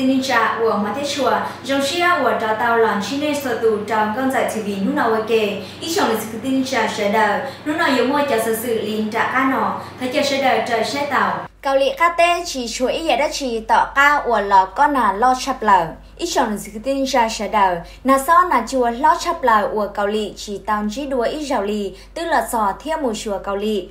Tij neej tsa uas hmov thiab tshua, zoo siab uas rov tau los ntsib nej txhua tus rau Nkauj Ntxawm T V hnub no ua ke. Ib tsoom niam txiv kwv tij neej tsa sawv daws, hnub no yuav muaj cov xov xwm li nram qab no, thov caw sawv daws raws saib tau. Kaus Lim qab teb tsis tshuav ib yam dab tsi tom qab uas los kob nag loj tshaj plaws. Ib tsoom niam txiv kwv tij neej tsa sawv daws, nag xob nag cua hlob tshaj plaws uas Kaus Lim tsis tau ntsib dua ib zaug li twb los txog thiab mus xyuas Kaus Lim.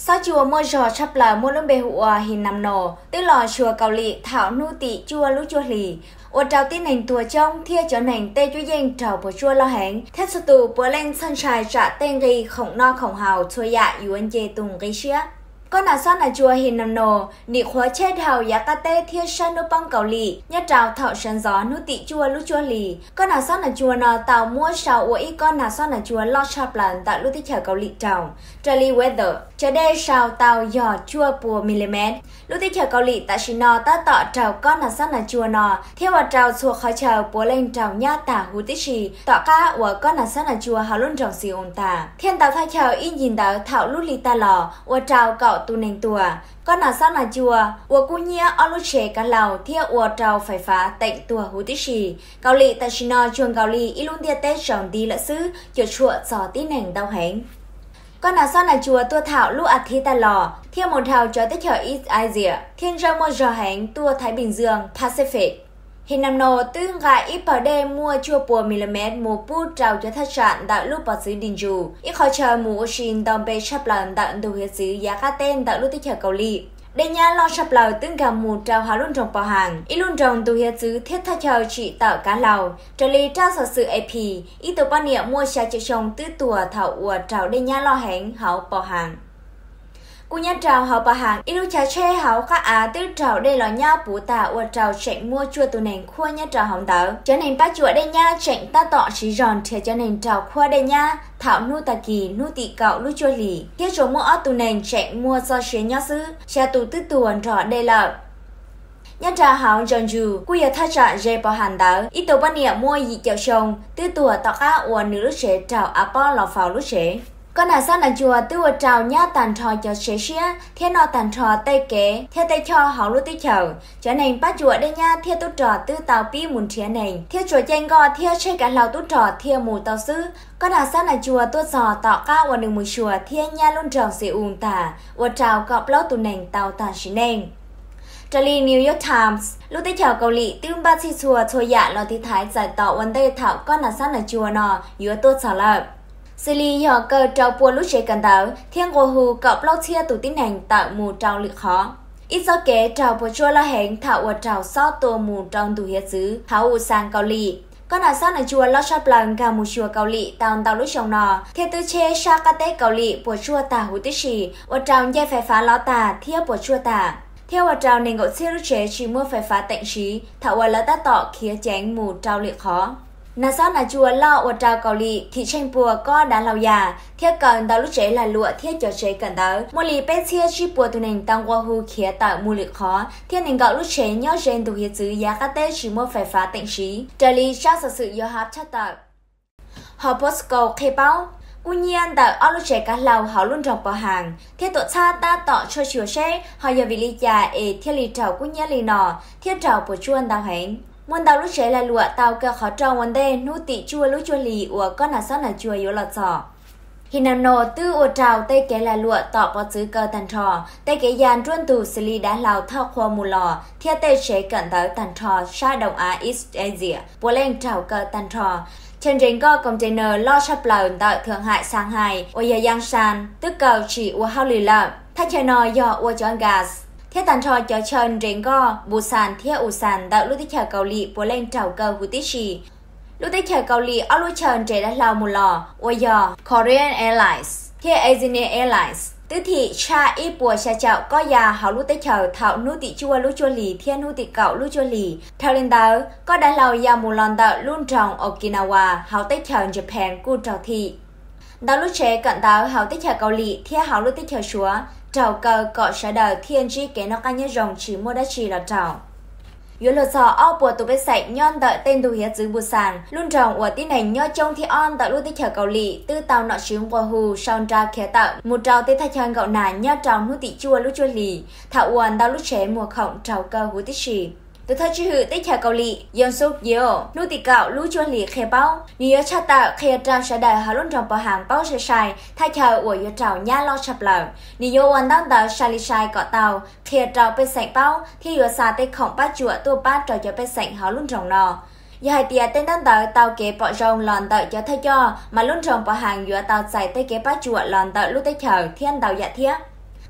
Xob cua muaj zog tshaj plaws muaj lub npe hu ua Hinamno twb los xyuas Kaus Lim thaum hnub tim cuaj lub cuaj hlis, ua rau tib neeg tuag coob thiab cov neeg tej cuab yeej raug puas tsuaj loj heev thiab txhua tus puav leej txhawj ntshai tsam tej nqi khoom noj khoom haus txhua yam yuav nce tus nqi siab. Kob nag xob nag cua Hinamno nim qhuav cheb dhau yav qab teb thiab sab hnub poob Kaus Lim nyob rau thaum sawv ntxov hnub tim cuaj lub cuaj hlis. Kob nag xob nag cua no tau muab sau ua ib kob nag xob nag cua loj tshaj plaws ntawm lub teb chaws Kaus Lim raug. Raws li weather, cov dej sau tau yog cuaj puas milimev. Lub teb chaws Kaus Lim tam sim no tab tom raug kob nag xob nag cua no thiab ua rau txhua qhov chaw puav leej raug nyab tag huv tib si tom qab uas kob nag xob nag cua hauv lub nroog Seoul tag, thiab ntau thaj chaw ib ncig ntawd thaum lub hli tag los ua rau kaum tus neeg tuag. Kob nag xob nag cua ua kub hnyiab ob lub tsev kav hlau thiab ua rau fais fav teem tuag huv tib si. Kaus Lim tam sim no tsuas nkaus li ib lub ntiaj teb tsaus nti lawm xwb, cuam tshuam txog tib neeg ntau heev. Kob nag xob nag cua tuaj thaum lub as thiv tag los thiab mus dhau cov teb chaws East Asia thiab ntsawj muaj zog heev tuaj Thái Bình Dương, Pacific. Hinamno twb nqa ib pawg dej muaj cuaj puas milimev mus pub rau cov thaj tsam ntawm lub pov txwv Dinju, ib qhov chaw mus ua si ntau npe tshaj plaws ntawm ntu hiav txwv yav qab teb ntawm lub teb chaws Kaus Lim. Dej nyab loj tshaj plaws twb nkag mus rau hauv lub nroog Pos Has, ib lub nroog ntu hiav txwv thiab thaj chaw tsim tawm kav hlau. Raws li rab xov xwm A P, ib tug poj niam muaj xya caum xyoo twb tuag thaum uas raug dej nyab loj heev hauv Pos Has. Kuj nyob rau hauv Pos Has, ib lub chav tsheb hauv qab av twb raug dej los nyab puv tag ua rau tseem muaj cuaj tus neeg khuab nyob rau hauv ntawd. Cov neeg pab cuam dej nyab tseem tab tom siv zog nrhiav cov neeg raug khuab dej nyab thaum hnub tag kis hnub tim kaum lub cuaj hlis, thiab tsuas muaj ob tus neeg tseem muaj txoj sia nyob xwb, xya tus twb tuag nrog dej lawm. Nyob rau hauv Jeonju kuj yog thaj tsam ze Pos Has ntawd, ib tug poj niam muaj yim caum xyoo twb tuag tom qab uas nws lub tsev raug av pob los faus lub tsev. Kob nag xob nag cua twb ua rau nyab tag nrho cov tsev siab thiab noj tag nrho tej kev thiab tej choj hauv lub teb chaws. Cov neeg pab cuam dej nyab thiab tub rog twb tau pib mus nrhiav neeg thiab tsuas caij nkoj thiab tsheb kav hlau tub rog thiaj mus tau xwb. Kob nag xob nag cua tuaj txog tom qab uas nws mus xyuas thiab nyab lub nroog Seoul tag, ua rau kaum plaub tus neeg tau tag sim neej. Raws li New York Times, lub teb chaws Kaus Lim twb npaj txhij txhua txhua yam los tiv thaiv txais tos ua ntej thaum kob nag xob nag cua no yuav tuaj txog lawm. Xws li yog kaw rau pua lub tsev kawm ntawv thiab nqua hu kaum plaub txhiab tus tib neeg tawm mus rau lwm qhov. Ib txoj kev raug puas tsuaj loj heev thaum uas raug xob tua mus rau ntu hiav txwv hauv Busan Kaus Lim. Kob nag xob nag cua loj tshaj plaws nkag mus xyuas Kaus Lim tau ntau lub xyoo no thiab twb cheb sab qab teb Kaus Lim puas tsuaj tag huv tib si, ua rau ncej fais fav lov tag thiab puas tsuaj tag, thiab ua rau nees nkaum txhiab lub tsev tsis muaj fais fav teem siv thaum uas lawv tab tom khiav ceev mus rau lwm qhov. Nag xob nag cua loj ua rau Kaus Lim thim tsheej pua kob dav hlau ya thiab kaw ntau lub tsev lag luam thiab cov tsev kawm ntawv. Muaj li peb txhiab tsib puas tus neeg tau nqua hu khiav tawm mus lwm qhov, thiab nees nkaum lub tsev nyob ze ntu hiav txwv yav qab teb tsis muaj fais fav teem siv, raws li tsab xov xwm Yonhap tshaj tawm. Hos Posco qhia paub, kub hnyiab ntawm ob lub tsev kav hlau hauv lub nroog Pos Has thiab tuam txhab tab tom tshawj xyuas seb ho yog vim li cas es thiaj li raug kub hnyiab li no thiab raug puas tsuaj ntau heev. Muaj ntau lub tsev lag luam tau kaw qhov rooj ua ntej hnub tim cuaj lub cuaj hlis uas kob nag xob nag cua yuav los txog. Hinamno twb ua rau tej kev lag luam tom pov txwv kaw tag nrho, tej kev ya nruab ntug xws li dav hlau thauj qhua mus los thiab tej tsev kawm ntawv tag nrho sab Doos Av East Asia puav leej raug kaw tag nrho. Chaw nres nkoj container loj tshaj plaws ntawm Thượng Hải Shanghai uas yog Yangshan twb kaw tsis ua hauj lwm lawm. Thaj chaw no yog ua cov gas, thiab tag nrho cov chaw nres nkoj Busan thiab Ulsan ntawm lub teb chaws Kaus Lim puav leej raug kaw huv tib si. Lub teb chaws Kaus Lim ob lub chaw nres dav hlau mus los uas yog Korean Airlines thiab Asiana Airlines twb thim tshaj ib puas xya caum kob ya hauv lub teb chaws thaum hnub tim cuaj lub cuaj hlis thiab hnub tim kaum lub cuaj hlis. Dhau li ntawd, kob dav hlau ya mus los ntawm lub nroog Okinawa hauv teb chaws Japan kuj raug thim. Ntau lub tsev kawm ntawv hauv teb chaws Kaus Lim thiab hauv lub teb chaws Suav raug kaw kom sawv daws thiaj ntsib kev noj qab nyob zoo tsis muaj dab tsi los raug. Yuav luag txog ob puas tus pej xeem nyob ntawm tej ntug hiav txwv Busan, lub nroog uas tib neeg nyob coob thib ob ntawm lub teb chaws Kaus Lim, twb tau nom tswv nqua hu sau nra khiav tawm mus rau tej thaj chaw nkaum nag nyob rau hnub tim cuaj lub cuaj hlis, thaum uas ntau lub tsev muag khoom raug kaw huv tib si. Tus thawj tswj hwm teb chaws Kaus Lim Yoon Suk Yeol hnub tim kaum lub cuaj hlis qhia paub, nws yuav tshaj tawm qhia rau sawv daws hauv lub nroog Pov Haas paub sai sai thaj chaw uas yuav raug nyab loj tshaj plaws. Nws yuav ua ntaub ntawv sai li sai kom tau qhia rau pej xeem paub thiab yuav xa tej khoom pab cuam tuaj pab rau cov pej xeem hauv lub nroog no. Yog hais tias tej ntaub ntawv tau kev pom zoo los ntawm cov thawj coj, mas lub nroog Pov Haas yuav tau txais tej kev pab cuam los ntawm lub teb chaws thiab ntau yam thiab.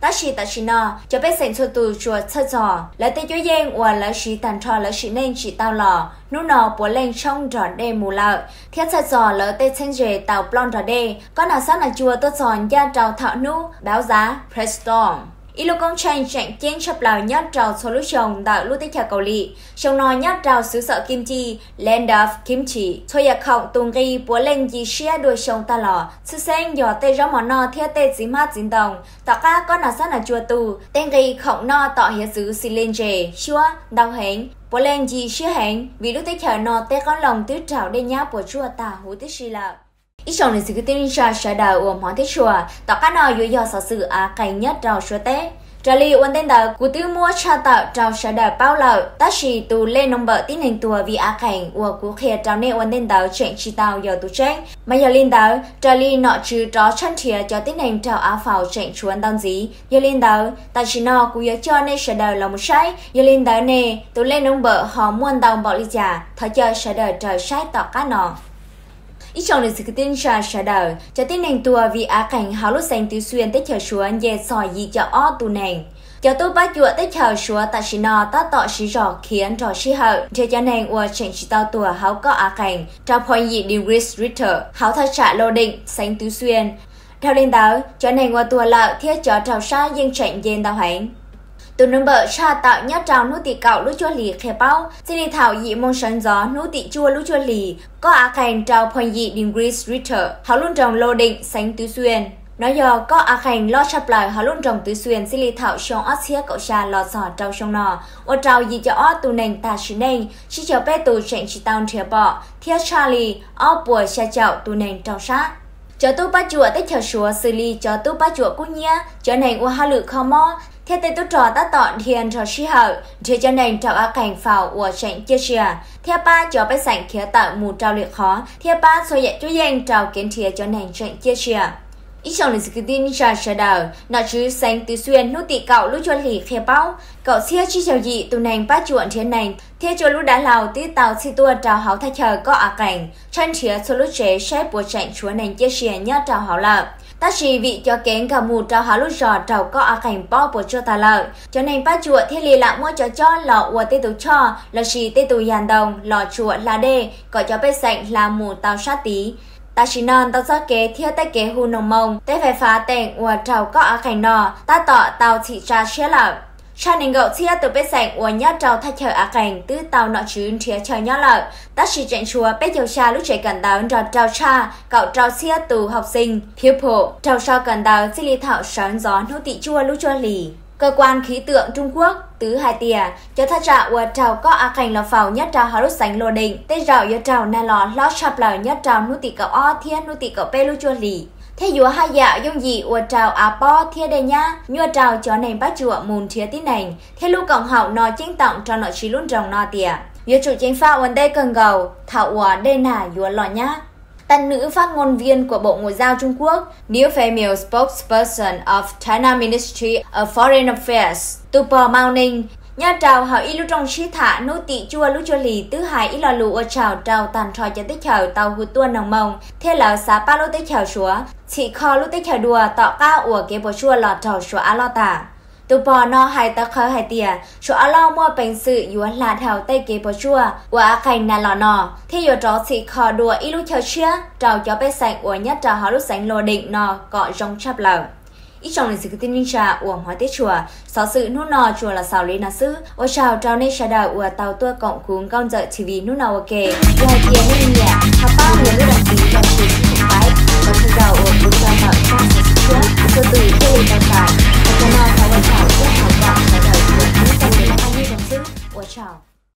Tab sis tam sim no, cov pej xeem txhua tus tsuas txhawj txog lawv tej cuab yeej uas lawv siv tag nrho lawv sim neej tsim tau los hnub no puav leej tshoob nrog dej mus lawm, thiab txhawj txog lawv tej txheeb ze tau ploj nrog dej. Kob nag xob nag cua tuaj txog ncaj rau thaum hnub Baoza Press Storm, ib lub koob tsheej tseem ceeb tshaj plaws nyob rau txhua lub xyoo ntawm lub teb chaws Kaus Lim. Xyoo no nyob rau xwv xom kimchi, Land of Kimchi, txhua yam khoom tus nqi puav leej nci siab dua xyoo tag los, tshwj xeeb yog tej zaub mov noj thiab tej txiv hmab txiv ntoo. Tom qab kob nag xob nag cua tu, tej nqi khoom noj tom hiav txwv xis li ntses, xyuab, ntau heev, puav leej nci siab heev vim lub teb chaws no tej qoob loo twb raug dej nyab puas tsuaj tag huv tib si lawm. Ib tsoom niam txiv kwv tij neej tsa sawv daws uas hmov thiab tshua, tom qab no yuav yog xov xwm av qeeg nyob rau Suav teb. Raws li ua ntej ntawd kuv twb muab tshaj tawm rau sawv daws paub lawm, tab sis tus lej num npawm tib neeg tuag vim av qeeg uas kuv qhia rau nej ua ntej ntawd tseem tsis tau yog tus tseeb. Mas yog li ntawd, raws li nom tswv rov tshawb nrhiav cov tib neeg raug av faus tseem tshuav ntau ntxiv. Yog li ntawd, tam sim no kuv yuav coj nej sawv daws los mus saib, yog li ntawd ne, tus lej num npawm ho muaj ntau npaum li cas, thov caw sawv daws raws saib tom qab no. Ib tsoom niam txiv kwv tij neej tsa sawv daws, cov tib neeg tuag vim av qeeg hauv lub xeev Tw Xuyas teb chaws Suav nce txog yim caum ob tus neeg. Cov tub pab cuam teb chaws Suav tam sim no tab tom siv zog khiav nrog sij hawm nrhiav cov neeg uas tseem tsis tau tuag hauv kob av qeeg rau point yim degrees Richter hauv thaj tsam Lo Deem xeev Tw Xuyas. Dhau li ntawd, cov neeg uas tuag lawm thiab cov raug sab yeej tseem nce ntau heev. Tus num npawm tshaj tawm nyob rau hnub tim kaum lub cuaj hlis qhia paub, txij li thaum yim moo sawv ntxov hnub tim cuaj lub cuaj hlis, kob av qeeg rau point yim degrees Richter hauv lub nroog Lo Deem xeev Tw Xuyas, no yog kob av qeeg loj tshaj plaws hauv lub nroog Tw Xuyas txij li thaum xyoo ob txhiab kaum xya los txog rau xyoo no, ua rau yim caum ob tus neeg tag sim neej, tsib caug peb tus tseem tsis tau nrhiav pom, thiab tshaj li ob puas xya caum tus neeg raug sab. Cov tub pab cuam teb chaws Suav xws li cov tub pab cuam kub hnyiab, cov neeg ua hauj lwm kho mob, thiab tej tub rog tab tom dhia nrog sij hawm nrhiav cov neeg raug av qeeg faus uas tseem ciaj sia, thiab pab cov pej xeem khiav tawm mus rau lwm qhov, thiab pab txhua yam cuab yeej rau kev nrhiav cov neeg tseem ciaj sia. Ib tsoom niam txiv kwv tij neej tsa sawv daws, nom tswv xeev Tw Xuyas hnub tim kaum lub cuaj hlis qhia paub, kaum txhiab tsib caug yim tus neeg pab cuam nrhiav neeg thiab cuaj lub dav hlau twb tau txhij tuaj rau hauv thaj chaw kob av qeeg, tshawb nrhiav txhua lub tsev saib puas tseem tshuav neeg ciaj sia nyob rau hauv lawm. Tab sis vim cov kev nkag mus rau hauv lub zos raug kob av qeeg pob puas tsuaj tag lawm, cov neeg pab cuam thiaj li lam muab cov cob los ua tej tus choj lossis tej tus yag ntoo los tsuam hla dej kom cov pej xeem hla mus tau sab tid. Tam sim no ntau txoj kev thiab tej kev hu noog moo, tej fais fav teem uas raug kob av qeeg no tab tom tau txhim tsa siab lawm. Tshaj nees nkaum txhiab tus pej xeem uas nyob rau thaj chaw av qeeg twb tau nom tswv nrhiav chaw nyob lawm, tab sis tseem tshuav peb caug xya lub tsev kawm ntawv nrog rau tshaj kaum rau txhiab tus hauv xees, pupil, raug so kawm ntawv txij li thaum sawv ntxov hnub tim cuaj lub cuaj hlis. Cơ quan khí tượng Trung Quốc twv hais tias cov thaj tsam uas raug kob av qeeg los faus nyob rau hauv lub xeev Lo Deem tej zaum yuav raug nag los hlob tshaj plaws nyob rau hnub tim kaum ob thiab hnub tim kaum peb lub cuaj hlis, thiab yuav haj yam yooj yim ua rau av pob thiab dej nyab, nyuaj rau cov neeg pab cuam mus nrhiav tib neeg, thiab lub koom haum no ceeb toom rau nom tswv lub nroog no tias yuav tsum ceev faj ua ntej kawg nkaus thaum uas dej nag yuav los nyab. Tanh Nữ, phát ngôn viên của Bộ Ngoại giao Trung Quốc, new female spokesperson of China Ministry of Foreign Affairs, tus pog Mao Ning, nyob rau hauv ib lub rooj sib tham hnub tim cuaj lub cuaj hlis twb hais ib lo lus ua tsaug rau tag nrho cov teb chaws tau hu tuaj noog moo thiab lawv xav pab lub teb chaws Suav txhim kho lub teb chaws dua tom qab uas kev puas tsuaj los raug suav av loj tag. Tus pog no hais tawv qhawv hais tias suav av loj muaj peev xwm yuav hla dhau tej kev puas tsuaj uas av qeeg nag los no, thiab yuav rov txhim kho dua ib lub chaw tshiab rau cov pej xeem uas nyob rau hauv lub xeev Lo Deem no kom zoo tshaj plaws. Ib tsoom niam txiv kwv tij neej tsa uas hmov thiab tshua, xov xwm hnub no tsuas los xaus li no xwb. Ua tsaug rau nej sawv daws uas tau tuaj koom kuv Nkauj Ntxawm T V hnub no ua ke. Yog hais tias nej nyiam, thov pab nias lub đăng ký lossis subscribe kom tau uas kuv tau tawm tsab xov xwm tshiab, tus twg thiaj li tau txais. Hais qhov no thov ua tsaug thiab thov kom sawv daws tsuas hnub txoj kev noj qab nyob zoo xwb. Ua tsaug.